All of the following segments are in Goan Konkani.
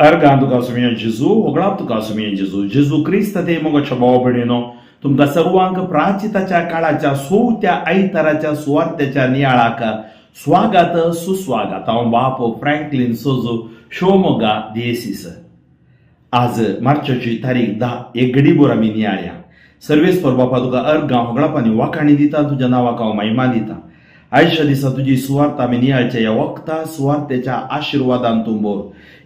अर्गां तुका सुमिया जेजू, होगळाप तुका सुमिया जेजू, जेजू क्रिस्त ते मोगाच्या भाव भयणीनो, तुमकां सर्वांक प्राचिताच्या काळाच्या सोवत्या आयताराच्या सुवार्थ्याच्या नियाळाक स्वागत सुस्वागत. हांव बाप फ्रँकलीन सोजो शिवमोगा दियेसीस. आज मार्चाची तारीख 10 एक घडीभर आमी नियाळया. सर्वेस्पर बापा तुका अर्गां होगळाप आनी वाखाणी दिता, तुज्या नांवाक हांव महिमा दिता. आयच्या दिसा तुजी सुवार्थ आमी नियाळच्या ह्या वखता सुवार्थेच्या आशिर्वादान तूं भर.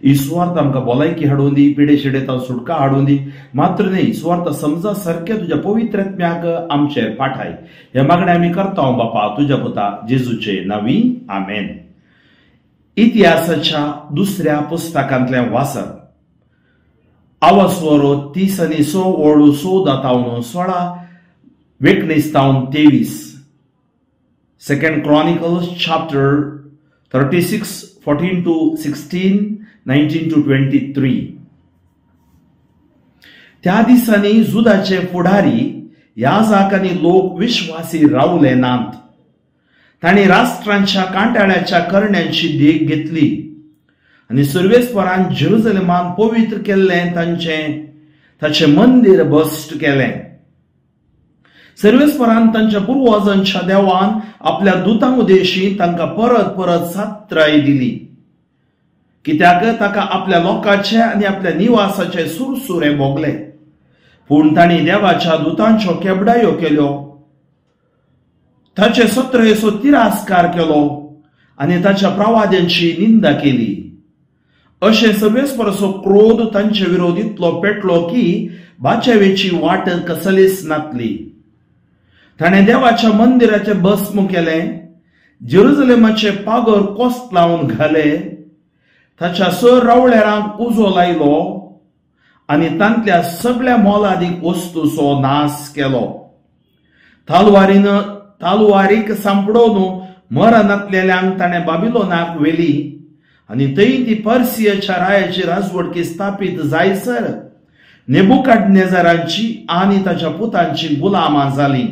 ही सुवार्थ आमकां भलायकी हाडून दी, पिडे शिडेतान सुटका हाडून दी, मात्र न्हय सुवार्थ समजा सारकें तुज्या पवित्र आत्म्याक आमचेर पाठाय. हे मागणें आमी करता बापा तुज्या पुता जेजूचे नांवी, आमेन. इतिहासाच्या दुसऱ्या पुस्तकांतलें वाचप. आवासवरो 30 आनी 100 ओळू 14 तावन 16 19 तावन 23. Second Chronicles chapter 36, 14 to 16, 19 to 23. त्या दिसांनी जुदाचे फुडारी याजक आनी लोक विश्वासी रावले नात. तांणी राष्ट्रांच्या कांटाळ्याच्या करण्यांची देख घेतली आनी सर्वेस्परान जेरुजलेमान पवित्र केल्लें ताचें मंदीर भश्ट केलें. सर्वेस्परान तांच्या पुर्वजांच्या देवान आपल्या दुतां उदेशी तांकां परत परत सात्राय दिली, कित्याक ताका आपल्या लोकांचे आनी आपल्या निवासाचे सुरसुरे भोगले. पूण तांणी देवाच्या दुतांच्यो केबडायो केल्यो, ताचे सत्रेचो तिरस्कार केलो आनी ताच्या प्रवाद्यांची निंदा केली. अशें सर्वेस्पराचो क्रोध तांचे विरोध इतलो पेटलो की बाचेवेची वाट कसलीच नातली. ताणें देवाच्या मंदिराचें भस्म केलें, जेरुजलेमाचे पागर कोस्त लावन घाले, ताच्या सर रावळेरांक उजो लायलो आनी तांतल्या सगळ्या मोलादीक वस्तूचो नाश केलो. तालवारीक सांपडोवन मरणांतलेल्यांक ताणें बाबिलोनाक व्हेली आनी थंय ती पर्सियाच्या रायाची राजवटकी स्थापीत जायसर नेबुकाडनेजरांची आनी ताच्या पुतांची गुलामां जाली.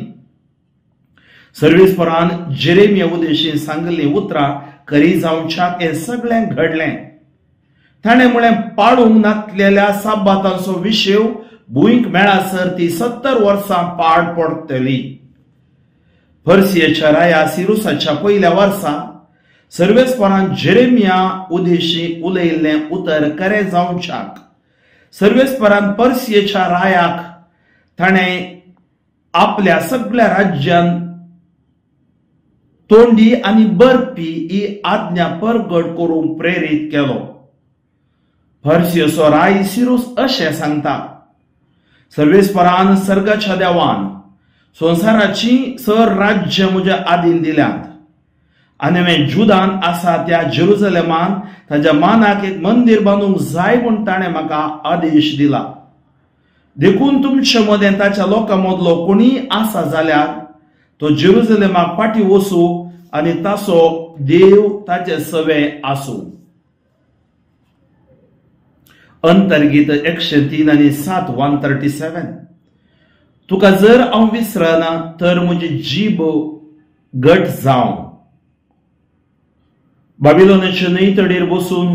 सर्वेस्परान जेरेमिया उदेशी सांगिल्लीं उतरां खरी जावच्याक हें सगळें घडलें. ताणें म्हळें, पाळूंक नातलेल्या साबातांचो विशेव भूंयक मेळासर ती 70 वर्सां पाड पडटली. पर्सियेच्या राया सिरुसाच्या पयल्या वर्सा सर्वेस्परान जेरेमिया उदेशी उलयिल्लें उतर खरें जावच्याक सर्वेस्परान पर्सियेच्या रायाक ताणें आपल्या सगळ्या राज्यान तोंडी आनी बरपी ही आज्ञा परगट करूंक प्रेरीत केलो. पर्सियेचो राय सिरूस अशें सांगता, सर्वेस्परान सर्गाच्या देवान संवसाराची सर राज्य म्हज्या आदीन दिल्यात आनी हांवें जुदान आसा त्या जेरुजलेमान ताज्या मानाक एक मंदीर बांदूंक जाय म्हूण ताणें म्हाका आदेश दिला. देखून तुमचे मदें ताच्या लोकां मदलो कोणीय आसा जाल्यार तो जेरुजलेमाक फाटीं वचूं आनी ताचो देव ताचे सवे आसूं. अंतर्गीत 103 आनी 7 137. तुका जर हांव विसरना तर म्हजी जीब घट जावं. बाबिलोनाचे न्हंयतडीर बसून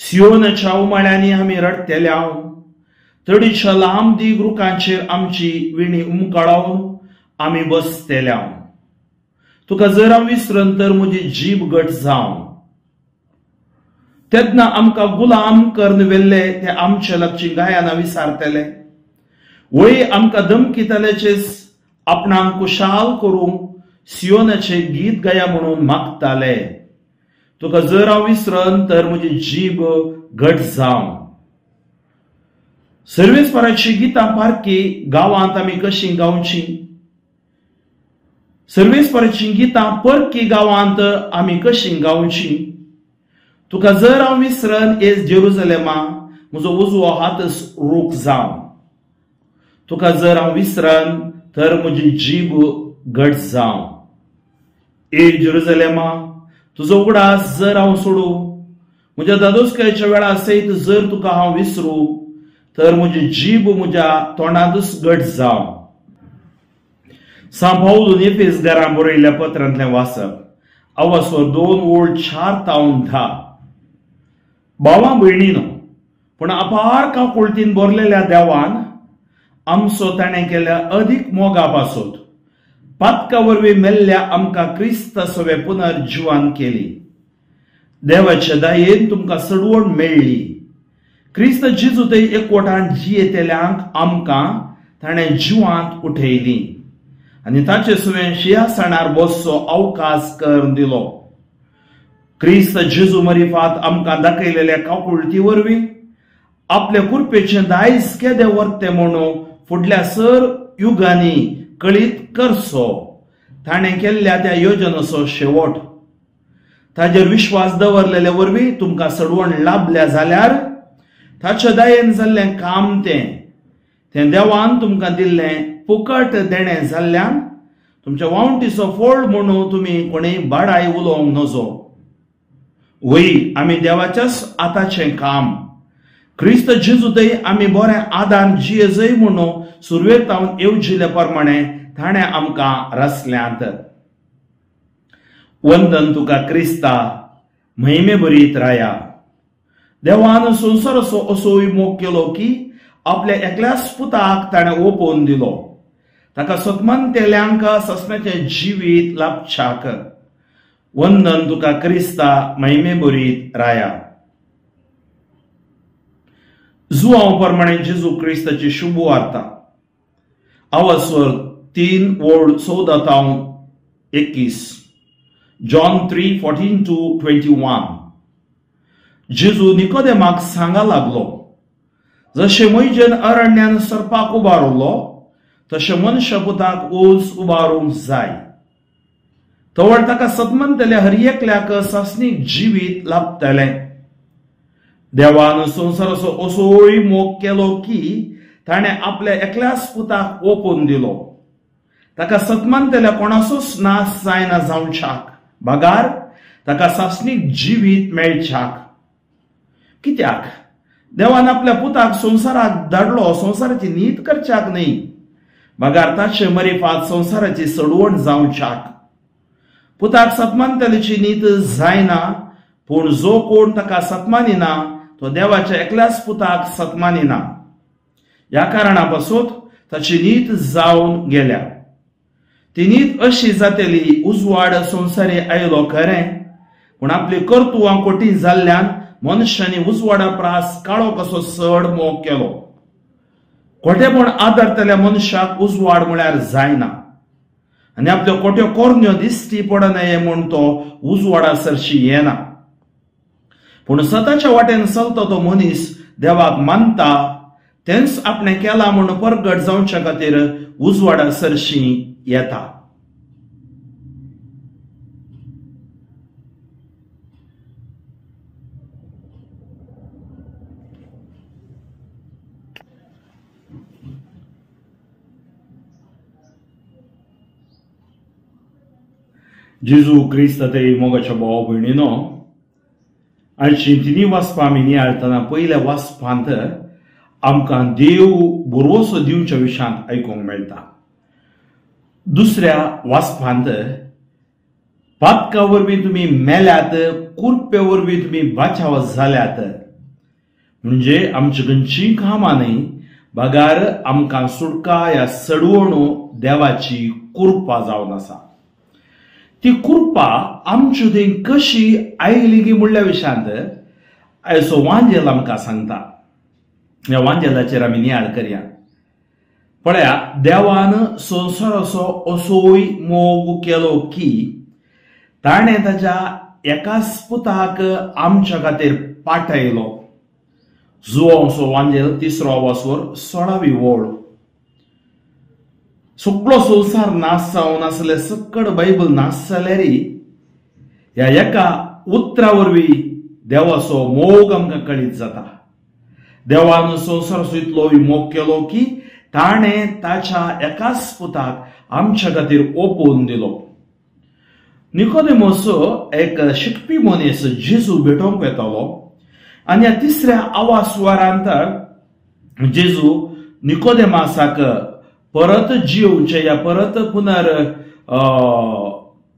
सियोनाच्या उमाळ्यांनी आमी रडटेल्या, तडीच्या लांब दीग रुखांचेर आमची विणी उमकाळोवन आमी बसतेल्या. तुका जर हांव विसरन तर म्हजी जीब घट जावं. तेन्ना आमकां गुलाम करून व्हेल्ले ते आमचे लागची गायनां विसारतले, वय आमकां धमकितल्याचेच आपणाक कुशाल करूंक सियोनाचे गीत गाया म्हणून मागताले. तुका जर हांव विसरन तर म्हजी जीब घट जावं. सर्वेस्पराची गितां पारखी गांवांत आमी कशीं गावचीं, सर्वेस्पराची गितां परकी गांवांत आमी कशीं गावचीं. तुका जर हांव विसरन एस जेरुजलेमा म्हजो उजवो हात रूख जावं. तुका जर हांव विसरन तर म्हजी जीब घट जावं. ए जेरुजलेमा तुजो उगडास जर हांव सोडूं, म्हज्या दादोसकायच्या वेळा सयत जर तुका हांव विसरूं तर म्हजी जीब म्हज्या तोंडांतूच घट जावं. सांव पावलून एफेस घरां बरयल्ल्या पत्रांतलें वाचप. आवासवर 2 ओळ 4 तावन 10. भावा भयणीनो, पूण अपार काकुळतीन भरलेल्या देवान आमचो ताणें केल्या अदीक मोगा पासत पातका वरवीं मेल्ल्या आमकां क्रिस्त सवे पुनर्जिवन केली. देवाच्या दयेन तुमकां सडवण मेळ्ळी. क्रिस्त जेजू थंय एकवटान जियेतल्यांक आमकां ताणें जिवांत उठयली आनी ताचे सुवें शिंयासणार बसचो अवकाश करून दिलो. क्रिस्त जेजू मरिफात आमकां दाखयलेल्या काकुळती वरवीं आपले कुरपेचें दायज केदें वर्तें म्हणून फुडल्या सर युगांनी कळीत करचो ताणें केल्ल्या त्या योजनेचो शेवट. ताजेर विश्वास दवरलेले वरवीं तुमकां सडवण लाभल्या जाल्यार ताच्या दयेन जाल्लें काम तें तें देवान तुमकां दिल्लें फुकट देणें जाल्ल्यान तुमच्या वावंटीचो फोळ म्हणून तुमी कोणीय बाडाय उलोवंक नजो. वय आमी देवाच्याच आताचें काम क्रिस्त जेजू थंय आमी बरें आदान जियेजय म्हणून सुरवेक तावन येवजिले प्रमाणे ताणें आमकां रचल्यांत. वंदन तुका क्रिस्ता म्हयमे बरीत राया. देवान संवसाराचो असोय मोग केलो की आपल्या एकल्याच पुताक ताणें ओपोवन दिलो ताका सतमानतेल्यांक ससम्याचें जिवीत लाभच्याक. वंदन तुका क्रिस्ता महिमे बरीत राया. जुआंव प्रमाणे जेजू क्रिस्ताची शुभ वार्ता. आवासवर 3:14 ते 21. John 3:14 to 21. जेजू निकोदेमाक सांगा लागलो, जशें मोयजेन अरण्यान सर्पाक उबारलो तशें मनशापुताक ऊंच उबारूंक जाय. तवळ ताका सतमनतल्या हर एकल्याक सासणीक जिवीत लाभतलें. देवान संवसाराचो असोय मोग केलो की ताणें आपल्या एकल्याच पुताक ओपून दिलो ताका सतमानतल्या कोणाचोच नाश जायना जावच्याक बगार ताका सासणीक जिवीत मेळच्याक. कित्याक देवान आपल्या पुताक संवसाराक धाडलो संवसाराची नीत करच्याक न्हय बगार ताचे मरिफात संवसाराची सडवण जावच्याक. पुताक सतमानतल्याची नीत जायना पूण जो कोण ताका सतमानिना तो देवाच्या एकल्याच पुताक सतमानिना. ह्या कारणा पासून ताची नीत जावन गेल्या. ती नीत अशी जातली, उजवाड संवसारी आयलो खरें पूण आपली कर्तुवां कोटी जाल्ल्यान मनशांनी उजवाडा प्रास काळो कसो चड मोग केलो. खोटेपण आदारतल्या मनशाक उजवाड म्हळ्यार जायना आनी आपल्यो खोट्यो कोरण्यो दिश्टी पडनये म्हूण तो उजवाडा सरशी येना. पूण सताच्या वाटेन चलता तो मनीस देवाक मानता तेंच आपणें केलां म्हूण परगट जावच्या खातीर उजवाडा सरशी येता. जेजू क्रिस्त ते मोगाच्या भाव भयणीनो, आयची तिनी वाचपां आमी नियाळतना पयल्या वाचपांत आमकां देव भरवसो दिवच्या विशयांत आयकूंक मेळटा. दुसऱ्या वाचपांत पातका वरवीं तुमी मेल्यात, कुरपे वरवीं तुमी बाचाव जाल्यात, म्हणजे आमची खंयचीय कामां न्हय बगार आमकां सुटका ह्या सडवणू देवाची कुरपा जावन आसा. ती कुरपा आमच्यो थंय कशी आयली गी म्हणल्या विशयांत आयचो वांजेल आमकां सांगता. ह्या वांजेलाचेर आमी नियाळ करया. पळया, देवान संवसाराचो असोय मोग केलो की ताणें ताच्या एकाच पुताक आमच्या खातीर पाठयलो. जुवांचो वांजेल 3रो आवासवर 16वी ओळ. सगळो संवसार नाश जावन आसले, सकड बायबल नाश जाल्यार ह्या एका उतरा वरवीं देवाचो मोग आमकां कळीत जाता. देवान संवसाराचो इतलो मोग केलो की ताणें ताच्या एकाच पुताक आमच्या खातीर ओपून दिलो. निकोदेमस एक शिकपी मनीस जेजू भेटोवंक वेतालो आनी ह्या तिसऱ्या आवासवारांत जेजू निकोदेमासाक परत जियोवचें या परत पुनर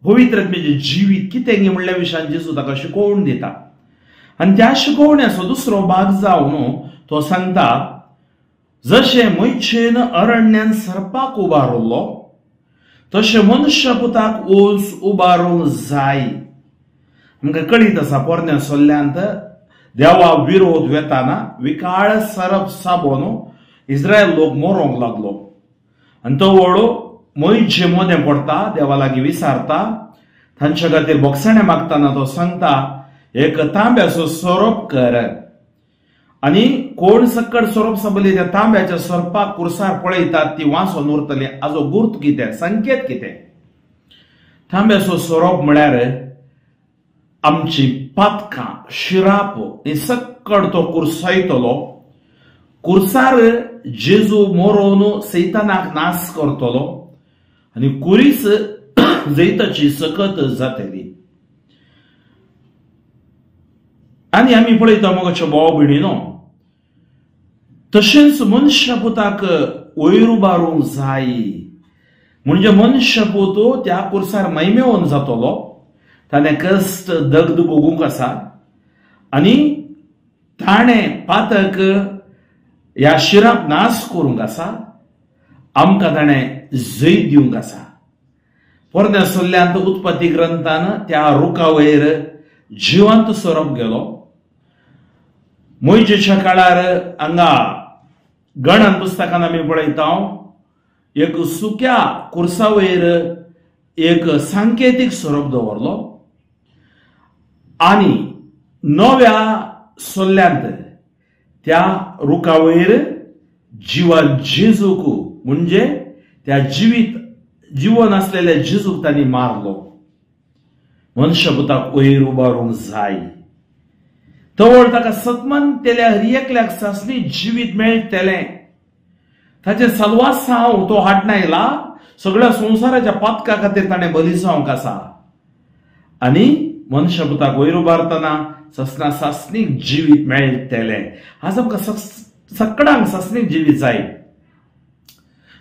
पवित्र जिवीत कितें म्हणल्या विशयान जेजू ताका शिकोवन दिता. आनी त्या शिकोवण्याचो दुसरो भाग जावन तो सांगता, जशें मोयचेन अरण्यान सरपाक उबारलो तशें मनशापुताक वंस उबारूंक जाय. आमकां कळीत आसा पोरण्या सोल्ल्यांत देवा विरोध वेताना विकाळ सरप साबोन इस्रायल लोक मरोंक लागलो आनी तो व्हडो मोयचे मोदें पडटा, देवा लागीं विसारता, तांच्या खातीर बोगसाणें मागतना तो सांगता एक तांब्याचो सोरोप कर आनी कोण सक्कड सोरोप सबली त्या तांब्याच्या सोरपाक कुर्सार पळयतात ती वांचोन उरतली. हाजो गुर्त कितें, संकेत कितें? तांब्याचो सोरोप म्हळ्यार आमची पातकां, शिराप ही सक्कड तो कुर्सायतलो. कुर्सार जेजू मोरोन सैतानाक नाश करतलो आनी कुरीस जैताची सकत जातली. आनी आमी पळयता मोगाच्या भाव भयणीनो, तशेंच मनशापुताक वयर उबारूंक जाय. म्हणजे मनशापूत त्या कुर्सार मैमेवन जातलो, ताणें कश्ट दग्ध भोगूंक आसा आनी ताणें पातक ह्या शिराप नाश करूंक आसा, आमकां ताणें जैत दिवंक आसा. पोरण्या सोल्ल्यांत उत्पत्ती ग्रंथान त्या रुखा वयर जिवंत सोरोप गेलो. मोयजेच्या काळार हांगा गणन पुस्तकान आमी पळयता एक सुक्या कुर्सा वयर एक सांकेतीक सोरोप दवरलो आनी नव्या सोल्ल्यांत त्या रुखा वयर जिवन जेजूक म्हणजे त्या जिवीत जिवन आसलेल्या जेजूक तांणी मारलो. मनशापुताक वयर उबारूंक जाय. तवळ ताका सतमानतेल्या हर एकल्याक सासणी जिवीत मेळटलें. ताचें सलवासांव तो हाडनायला, सगळ्या संवसाराच्या पातका खातीर ताणें बली जावंक आसा आनी मनशापुताक वयर उबारतना ससना सासणीक जिवीत मेळटलें. आज आमकां सगळ्यांक सासणीक जिवीत जाय.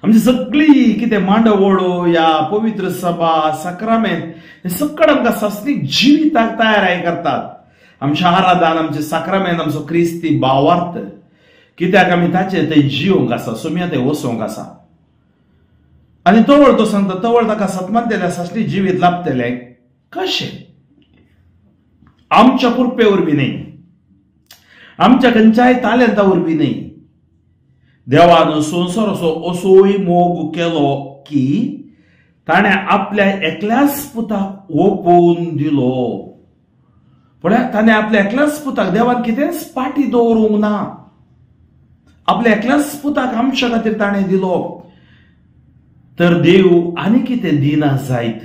आमची सगळी कितें मांडवळ या पवित्र सभा साक्रामेंत हे सगळें आमकां सासणीक जिविताक तयार करतात. आमच्या आराधन, आमचे साक्रामेंत, आमचो क्रिस्ती भावार्थ कित्याक आमी ताचे थंय जिवंक आसा, सुम्या थंय वसोवंक आसा. आनी तवळ तो सांगता तवळ ताका सतमानतेल्या सासणी जिवीत लाभतलें. कशें? आमच्या कुरपे वरवीं न्हय, आमच्या खंयच्याय तालेंता वरवीं न्हय. देवान संवसाराचो असोय मोग केलो की ताणें आपल्या एकल्याच पुताक ओपून दिलो. पळय, ताणें आपल्या एकल्याच पुताक, देवान कितेंच पाटी दवरूंक ना, आपल्या एकल्याच पुताक आमच्या खातीर ताणें दिलो. तर देव आनी कितें दिना जायत?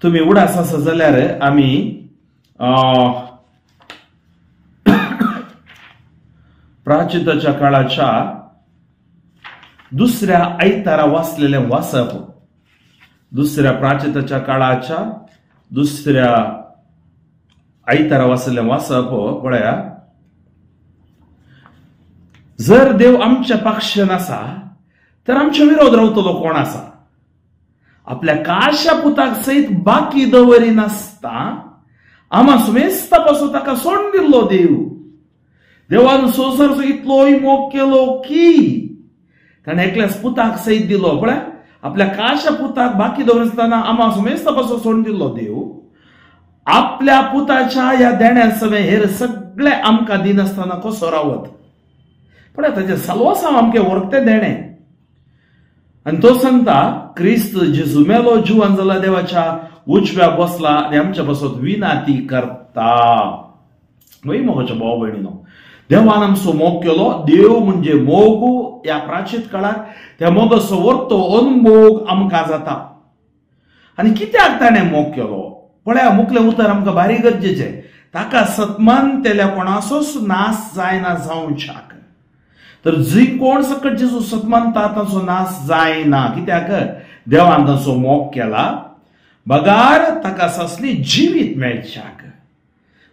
तुमी उडास आसा जाल्यार आमी प्राचिताच्या काळाच्या दुसऱ्या आयतारा वाचलेलें वाचप, दुसऱ्या प्राचिताच्या काळाच्या दुसऱ्या आयतारा वाचलेलें वाचप पळया. जर देव आमच्या पक्षान आसा तर आमच्या विरोध रावतलो कोण आसा? आपल्या काशा पुताक सयत बाकी दवरिनासता आमा सुमेस्ता पासून ताका सोडून दिल्लो देव. देवान संवसाराचो इतलोय मोग केलो की ताणें एकल्याच पुताक सयत दिलो. पळय, आपल्या काशा पुताक बाकी दवरिनासतना आमा सुमेस्ता पासून सोडून दिल्लो देव आपल्या पुताच्या ह्या देण्या समें हेर सगळे आमकां दिनासतना कसो रावत? पळय, ताचें साल्वासांव आमचें वरतें देणें. आनी तो सांगता क्रिस्त जेजू मेलो, जिवन जाला, देवाच्या उजव्या बसला आनी आमच्या पासत विनाती करता. वय मोगाच्या भाव भयणीनो, देवान आमचो मोग केलो. देव म्हणजे मोग. ह्या प्राचीत काळार त्या मोगाचो वरतो अनमोग आमकां जाता. आनी कित्याक ताणें मोग केलो? पळया, मुखलें उतर आमकां भारी गरजेचें. ताका सतमानतेल्या कोणाचोच नाश जायना जावच्याक. तर जी कोण सकट जेजू सतमानता ताचो नाश जायना. कित्याक? देवान ताचो मोग केला बगार ताका सासणी जिवीत मेळच्याक.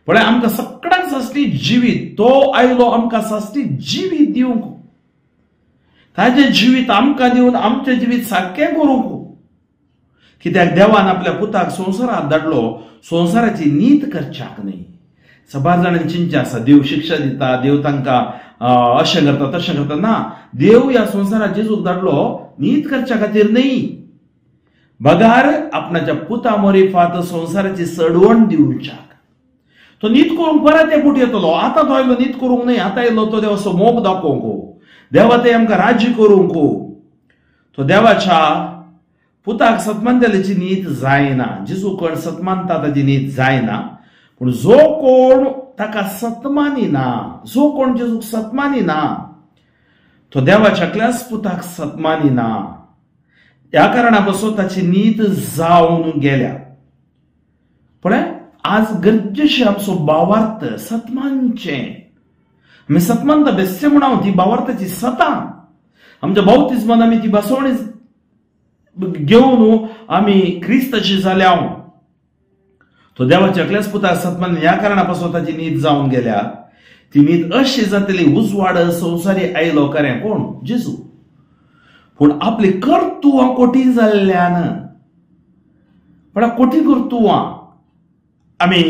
पळय, आमकां सगळ्यांक सासणी जिवीत, तो आयलो आमकां सासणी जिवीत दिवंक. ताजें जिवीत आमकां दिवन आमचें जिवीत सारकें करूंक. कित्याक देवान आपल्या पुताक संवसारांत धाडलो संवसाराची नीत करच्याक न्हय, सबार जाणांनी चिंतचें आसा देव शिक्षा दिता, देव तांकां अशें करता तशें करता. ना, देव ह्या संवसारात जेजूक धाडलो नीत करच्या खातीर न्ही, बगार आपणाच्या पुता मोरीफात संवसाराची सडवण दिवच्याक. तो नीत करूंक परत एक फुट येतलो. आतां तो आयलो नीत करूंक न्हय, आतां आयलो तो देवाचो मोग दाखोवंक, देवा ते आमकां राजी करूंक. तो देवाच्या पुताक सतमानतल्याची नीत जायना, जेजू कोण सतमानता ताची नीत जायना. पूण जो कोण ताका सतमानिना, जो कोण जेजूक सतमानिना तो देवाच्या क्लास पुताक सतमानिना. ह्या कारणा पासून ताची नीत जावन गेल्या. पळय आज गरजेचे आमचो भावार्थ सतमानचें. आमी सतमानता बेस्ते म्हण ती भावार्थाची सतां आमच्या बाप्तिज्मान आमी ती बसवणी घेवन आमी क्रिस्ताची जाल्या. तो देवाच्या एकल्याच पुताक सतमान ह्या कारणा पासून ताची नीत जावन गेल्या. ती नीत अशी जातली, उजवाड संवसारी आयलो खरें, कोण? जेजू. पूण आपली कर्तुवां कोटी जाल्ल्यान, पण कोटी कर्तुवां आमी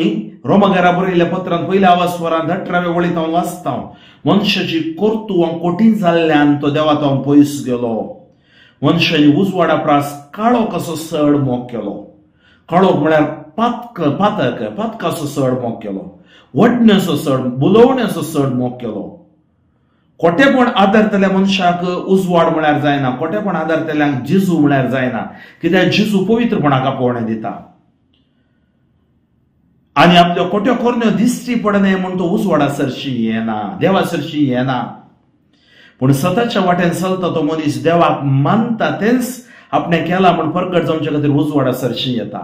रोमाघरा बरयल्ल्या पत्रान पयल्या आवाज स्वरान 18व्या वळींत हांव वाचता, मनशाची कर्तुवां कोटी जाल्ल्यान तो देवा तो पयस गेलो. मनशांनी उजवाडा प्रास काळो कसो सड मोग केलो. काळोख म्हळ्यार पातक, पातक, पातकाचो सड मोग केलो, वडण्याचो सड, बुलोवण्याचो सड मोग केलो. खोटेपण आदारतल्या मनशाक उजवाड म्हळ्यार जायना, खोटेपण आदारतल्यांक जेजू म्हळ्यार जायना, कित्याक जेजू पवित्रपणाक आपोवणें दिता आनी आपल्यो खोट्यो करण्यो दिश्टी पडने म्हूण तो उजवाडा सरशी येना, देवा सरशी येना. पूण सताच्या वाटेन चलता तो मनीस देवाक मानता तेंच आपणें केलां म्हूण परगट जावचे खातीर उजवाडा सरशी येता.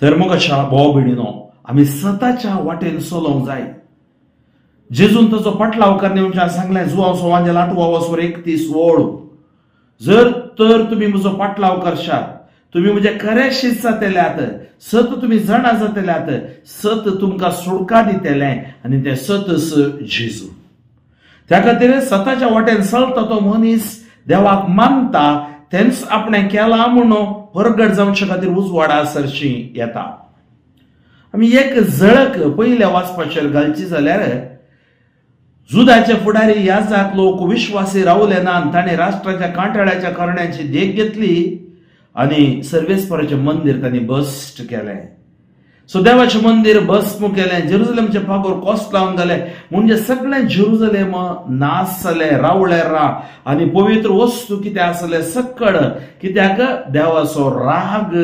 तर मग अशा भाव भयणीनो आमी सताच्या वाटेन चलोवंक जाय. जेजून ताचो पाटलाव करणे म्हणून सांगलें, जुवांव सोवांजेल 8 वर 31 ओळ, जर तर तुमी म्हजो पाटलाव करशात, तुमी म्हजे खरे शीत जातल्यात, सत तुमी जाणा जातल्यात, सत तुमकां सुडका दितलें आनी तें सतच जेजू. त्या खातीर सताच्या वाटेन चलता तो मनीस देवाक मानता तेंच आपणें केलां म्हणून परगट जावचे खातीर उजवाडा सरशी येता. आमी एक झळक पयल्या वाचपाचेर घालची जाल्यार जुदाचे फुडारी याजाक लोक विश्वासी रावले ना, ताणें राष्ट्राच्या कांटाळ्याच्या करण्याची देख घेतली आनी सर्वेस्पराचें मंदीर तांणी भश्ट केलें. सो देवाचें मंदीर भस्म केलें, जेरुजलेमचें फागोर कोस लावन घालें, म्हणजे सगळें जेरुजलेम नास जालें, रावळे रा आनी पवित्र वस्तू कितें आसलें सकळ, कित्याक देवाचो राग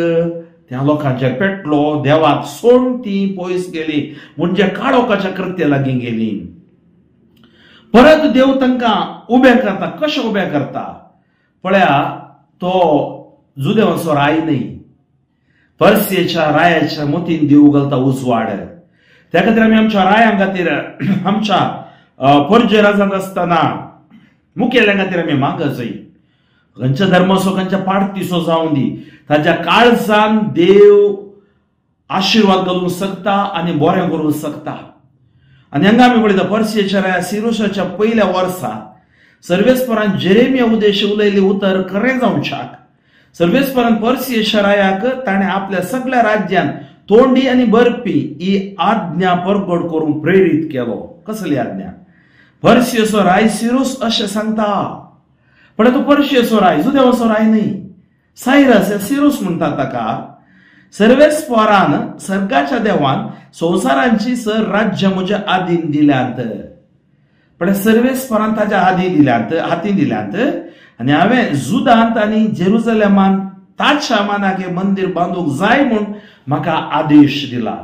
त्या लोकांचेर पेटलो, देवाक सोडून ती पयस गेली, म्हणजे काळोखाच्या कृत्या लागीं गेली. परत देव तांकां उबें करता. कशें उबें करता पळया, तो जुदेवाचो राय न्हय, पर्सियेच्या रायाच्या मतीन देव घालता उजवाड. त्या खातीर आमी आमच्या रायां खातीर, आमच्या परजे राजांत आसतना मुखेल्यां खातीर आमी मागचय. खंयच्या धर्माचो खंयच्या पार्टीचो जावं दी, ताच्या काळजान देव आशिर्वाद घालूंक शकता आनी बरें करूंक शकता. आनी हांगा आमी पळयता पर्सियेच्या राया सिरोसाच्या पयल्या वर्सा सर्वेस्परान जेरेमिया उद्देश उलयल्लें उतर खरें जावच्याक सर्वेस्परान पर्सियेच्या रायाक ताणें आपल्या सगळ्या राज्यान तोंडी आनी बरपी ही आज्ञा परगट करूंक प्रेरीत केलो. कसली आज्ञा? पर्सियेचो राय सिरोस अशें सांगता. पण तो पर्सियेचो राय, जुदेवाचो राय न्हय, सायरस सिरोस म्हणटा ताका. सर्वेस्परान सर्गाच्या देवान संवसारांची सर राज्य म्हज्या आदीन दिल्यांत. पण सर्वेस्परान ताच्या आदी दिल्यांत, हातीन दिल्यांत आनी हांवें जुदांत आनी जेरुजलेमान ताच्या मानाक हें मंदीर बांदूंक जाय म्हूण म्हाका आदेश दिला.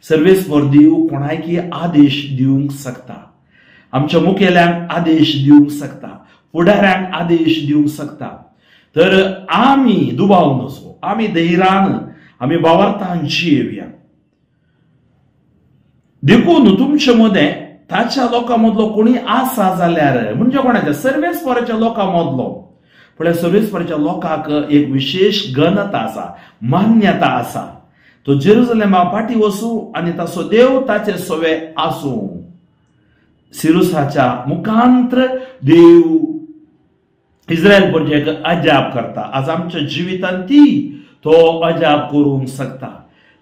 सर्वेस्पर देव कोणायकी आदेश दिवंक शकता, आमच्या मुखेल्यांक आदेश दिवंक शकता, फुडाऱ्यांक आदेश दिवंक शकता. तर आमी दुबाव नसो, आमी धैर्यान, आमी भावार्थान जियेवया. देखून तुमचे मदें ताच्या लोकां मदलो कोणी आसा जाल्यार, म्हणजे कोणाच्या सर्वेस्पराच्या लोकां मदलो, पळय सर्वेस्पराच्या लोकांक एक विशेश गणता आसा, मान्यता आसा. तो जेरुजलेमा फाटी वसूं आनी ताचो देव ताचे सवे आसूं. सिरुसाच्या मुखांत्र देव इस्रायल प्रजेक अजाप करता. आज आमच्या जिवितांत ती तो अजाप करूंक शकता.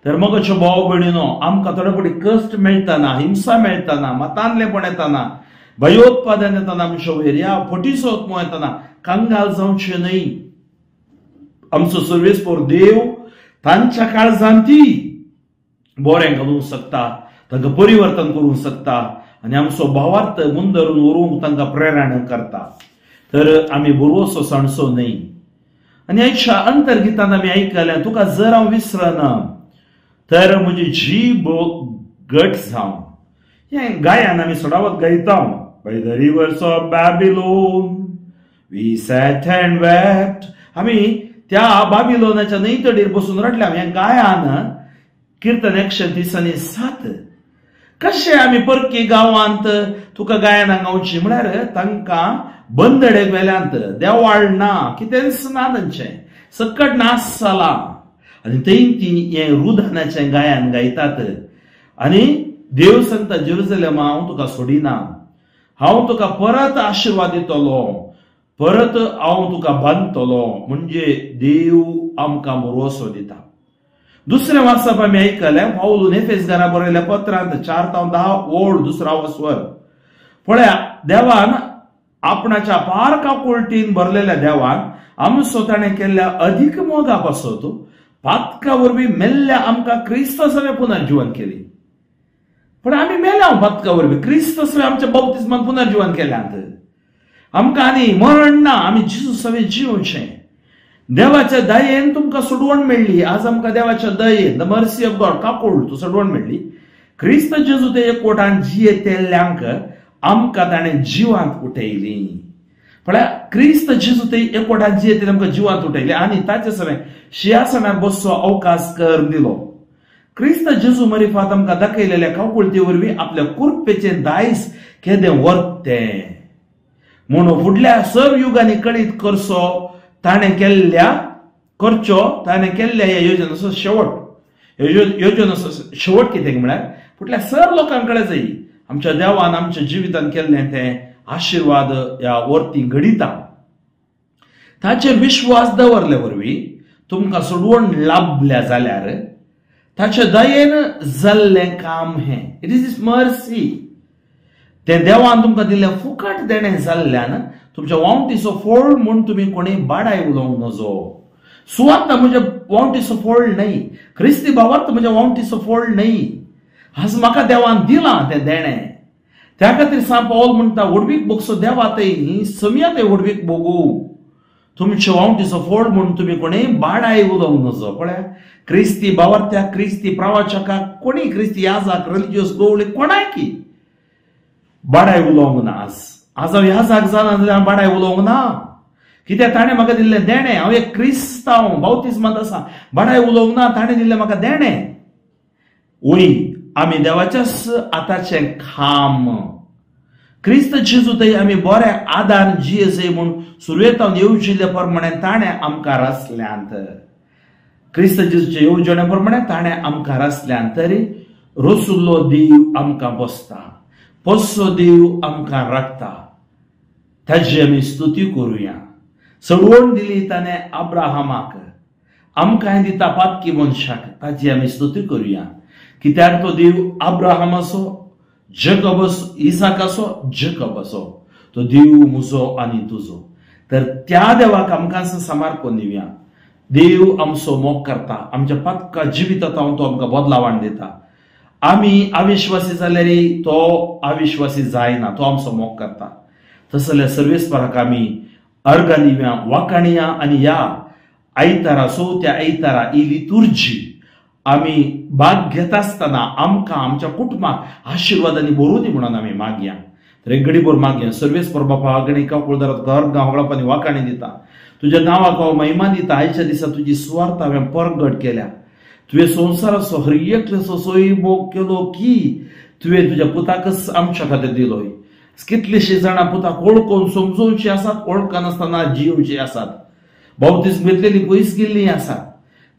तर मगाच्यो भाव भयणीनो, आमकां थोडे फावटी कश्ट मेळटना, हिंसा मेळटना, मतांतलेपण येतना, भयोत्पादन येतना, आमच्या वयर ह्या फटीचो आत्मो येतना कंगाल जावचें न्हय. आमचो सर्वेस्पर देव तांच्या काळजान ती बरें घालूंक शकता, तांकां परिवर्तन करूंक शकता आनी आमचो भावार्थ मुंदरून व्हरूंक तांकां प्रेरणा करता. तर आमी बरोसो सांडचो न्हय. आनी आयच्या अंतर्गितान आमी आयकलें, तुका जर हांव विसरना तर म्हजी जीब घट जावं. हें गायन आमी सदांच गायता. By the rivers of Babylon we sat and wept. आमी त्या बाबिलोनाच्या न्हंयतडीर बसून रडल्या. हें गायन किर्तन 137. कशें आमी परकी गांवांत तुका गायनां गावची म्हळ्यार तांकां बंदडेक वेल्यांत, देवाळ ना, कितेंच ना, तांचें सकट नास जाला आनी थंय ती हें रुदानाचें गायन गायतात. आनी देव सांगता, जेरुजलेमा हांव तुका सोडिना, हांव तुका परत आशिर्वाद दितलो, परत हांव तुका बांदतलो. म्हणजे देव आमकां भरवसो दिता. दुसरें वाचप आमी आयकलें पावलून एफेसकारां बरयल्या पत्रांत 4-10 ओळ दुसरो स्वर. पळया, देवान आपणाच्या पार काकुळटीन भरलेल्या देवान आमचो ताणें केल्ल्या अदीक मोगा पासत पातका वरवीं मेल्ल्या आमकां क्रिस्त सवें पुनर्जीवन केली. पण आमी मेल्या पातका वरवीं, क्रिस्त सवें आमच्या बाप्तिस्मान पुनर्जीवन केल्यांत. आमकां आनी मरण ना, आमी जेजू सवें जिवचें. देवाच्या दयेन तुमकां सोडवण मेळ्ळी. आज आमकां देवाच्या दयेन, the mercy of God, काकूळ तूं सोडवण मेळ्ळी. क्रिस्त जेजू ते एकवटान जियेतेल्यांक आमकां ताणें जिवांत उठयली. पळया, क्रिस्त जेजू ते एकवटान जियेतेले आमकां जिवांत उठयली आनी ताचे सवें शिंयासनार बसचो अवकाश कर दिलो. क्रिस्त जेजू मरिफात आमकां दाखयलेल्या काकुळते वरवीं आपल्या कुरपेचें दायज केदें वर्तें म्हणून फुडल्या सर्व युगांनी कळीत करचो ताणें केल्ल्या करचो ताणें केल्ल्या ह्या योजनेचो शेवट. योजनेचो शेवट कितें म्हळ्यार फुडल्या सर लोकांक कडेन जाय आमच्या देवान आमच्या जिवितान केल्लें तें आशिर्वाद ह्या वर्ती घडिता. ताचेर विश्वास दवरले वरवीं तुमकां सोडवण लाभल्या जाल्यार ताचे दयेन जाल्लें काम हें. It is his mercy. तें देवान तुमकां दिल्लें फुकट देणें जाल्ल्यान तुमच्या वावटीचो फोळ म्हूण तुमी कोणी बाडाय उलोवंक नजो. सुवार्थ म्हज्या वावटीचो फोळ न्हय, क्रिस्ती भावार्थ म्हज्या वावटीचो फोळ न्हय. आज म्हाका देवान दिलां तें देणें. त्या खातीर सांत पावल म्हणटा, व्हडवीक भोगसो देवा थंय समया थंय व्हडवीक भोगू. तुमच्या वावटीचो फोळ म्हूण तुमी कोणी बाडाय उलोवंक नजो. पळया, क्रिस्ती भावार्थ्याक, क्रिस्ती प्रवाचकाक, कोणी क्रिस्ती याजाक, रिलिजियस गवळी कोणाकी बाडाय उलोवंक ना. आज आज हांव याजाक जाना जाल्यार बाडाय उलोवंक ना. कित्याक ताणें म्हाका दिल्लें देणें. हांव एक क्रिस्तांव, बाप्तिस्मांत आसा, बाडाय उलोवंक ना, ताणें दिल्लें म्हाका देणें. वय, आमी देवाच्याच आताचें खाम. क्रिस्त जेजू थंय आमी बऱ्या आदार जियेसय म्हूण सुरवेतावन येवजिल्ले प्रमाणे ताणें आमकां रचल्यांत. क्रिस्त जेजूचे येवजणे प्रमाणे ताणें आमकां रचल्यांत. तरी रसुल्लो देव आमकां बसता, पोसो देव आमकां राखता. ताजी आमी स्तुती करुया. सडवण दिली ताणें अब्राहमाक, आमकां दिता पातकी मनशाक, ताजी आमी स्तुती करुया. कित्याक तो देव अब्राहमाचो, जकबसो, इसाकाचो, जकबसो, तो देव म्हजो आनी तुजो. तर त्या देवाक आमकां समर्पण दिवया. देव आमचो मोग करता, आमच्या पातका जिवितांत तो आमकां बदलावण दिता. आमी अविश्वासी जाल्यार तो अविश्वासी जायना, तो आमचो मोग करता. तसल्या सर्वेस्पराक आमी अर्गां दिवया, वाखाणया आनी ह्या आयतारा, चवथ्या आयतारा ही लितुर्जी आमी भाग घेता आसतना आमकां आमच्या कुटुंबाक आशिर्वादांनी भरून दी म्हणून आमी मागया. तर एक घडीभर मागया. सर्वेस्पर बापा, आगणी काकुळदारात अर्गां होगळप आनी वाखाणी दिता. तुज्या नांवाक हांव महिमा दिता. आयच्या दिसा तुजी सुवार्थ हांवें परगट केल्या. तुवें संवसाराचो हर एकल्याचो सोयमोग केलो की तुवें तुज्या पुताकच आमच्या खातीर दिलोय. कितलीशीं जाणां पुताक वळखून समजोवचीं आसात, वळखनासतना जियोवचीं आसात, बाप्तिस्म घेतलेली पयस गेल्लीं आसात.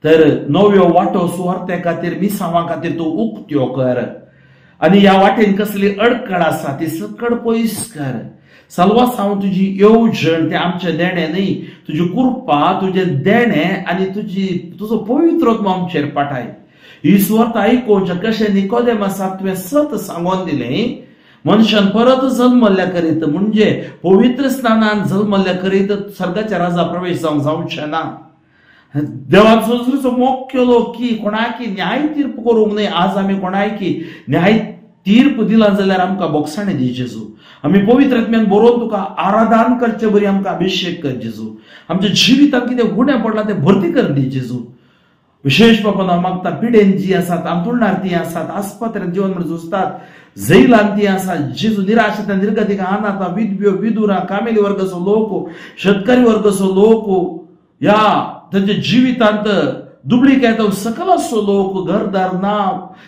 तर नव्यो वाटो सुवार्थे खातीर, मिसांवा खातीर तूं उक्त्यो कर आनी ह्या वाटेन कसली अडकळ आसा ती सकळ पयस कर. सलवास हांव तुजी येवजण, तें आमचें देणें न्हय, तुजी कृपा, तुजें देणें आनी तुजी तुजो पवित्र आत्मो आमचेर पाठाय. ही सुवार्थ आयकोवच्या कशें निकोदेमासाक तुवें सत सांगोन दिलें मनशान परत जल्मल्ल्या करीत म्हणजे पवित्र स्नानान जल्मल्ल्या करीत स्वर्गाच्या राजा प्रवेश जावंक जावचें ना. देवान संवसाराचो मोग केलो की कोणाकी न्याय तीर्प करूंक न्हय. आज आमी कोणाकी न्याय तीर्प दिला जाल्यार आमकां बोगसाणें दी जेजू. आमी पवित्र आत्म्यान बरोवन तुका आराधन करचे बरी आमकां अभिशेक कर जेजू. आमच्या जिवितांत कितें उणें पडलां तें भरती कर दी जेजू. विशेष बाबा हांव मागता पिडेन जी आसात आंतुळणार ती आसात आस्पत्र्यान जीवन म्हण झुजतात जैलान ती आसात जेजू निराशेंतल्यान निर्गतीक अनाथा विधव्यो विदुरां कामेली वर्गाचो लोक शेतकरी वर्गाचो लोक ह्या तांच्या जिवितांत दुबळीक सकल असो लोक घरदार ना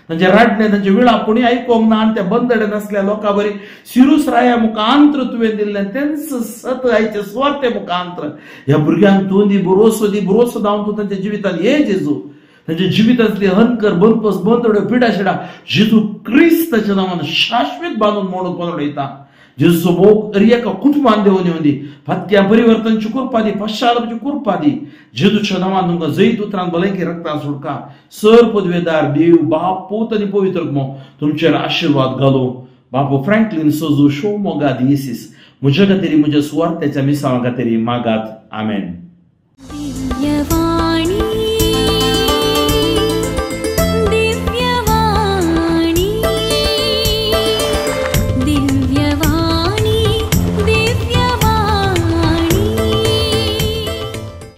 तांचे राडणे तांचे विळा कोणी आयकोंक ना आनी त्या बंदडे नासल्या लोकां बरी सिरूस राया मुखांत्र तुवें दिल्लें तेंच सत आयचे सुवार्ते मुखांत्र ह्या भुरग्यांक तूं दी भरोसो दी भरोसो धांवन तूं तांच्या जिवितांत ये जेजू. तांच्या जिवितांतली हनकर बंदपस बंदड्यो पिडा शिडा जेजू क्रिस्ताच्या नांवान शाश्वत बांदून मोडून पळोवन उडयता. जेजूचो मोग अरी एका कुटुंबान देवून येवन दी फातक्या परिवर्तनची कृपा दी पश्चातापाची कृपा दी. जेजूच्या नांवान तुमकां जैत उतरान भलायकी रक्तान सोडका. सर पदवेदार देव बाप पूत आनी पवित्र आत्मो तुमचेर आशिर्वाद घालूं. बापू फ्रँकलीन सोजू शो मोगा दियेसीस म्हज्या खातीर म्हज्या सुवार्थ्याच्या मिसांवा खातीर मागात. आमेन.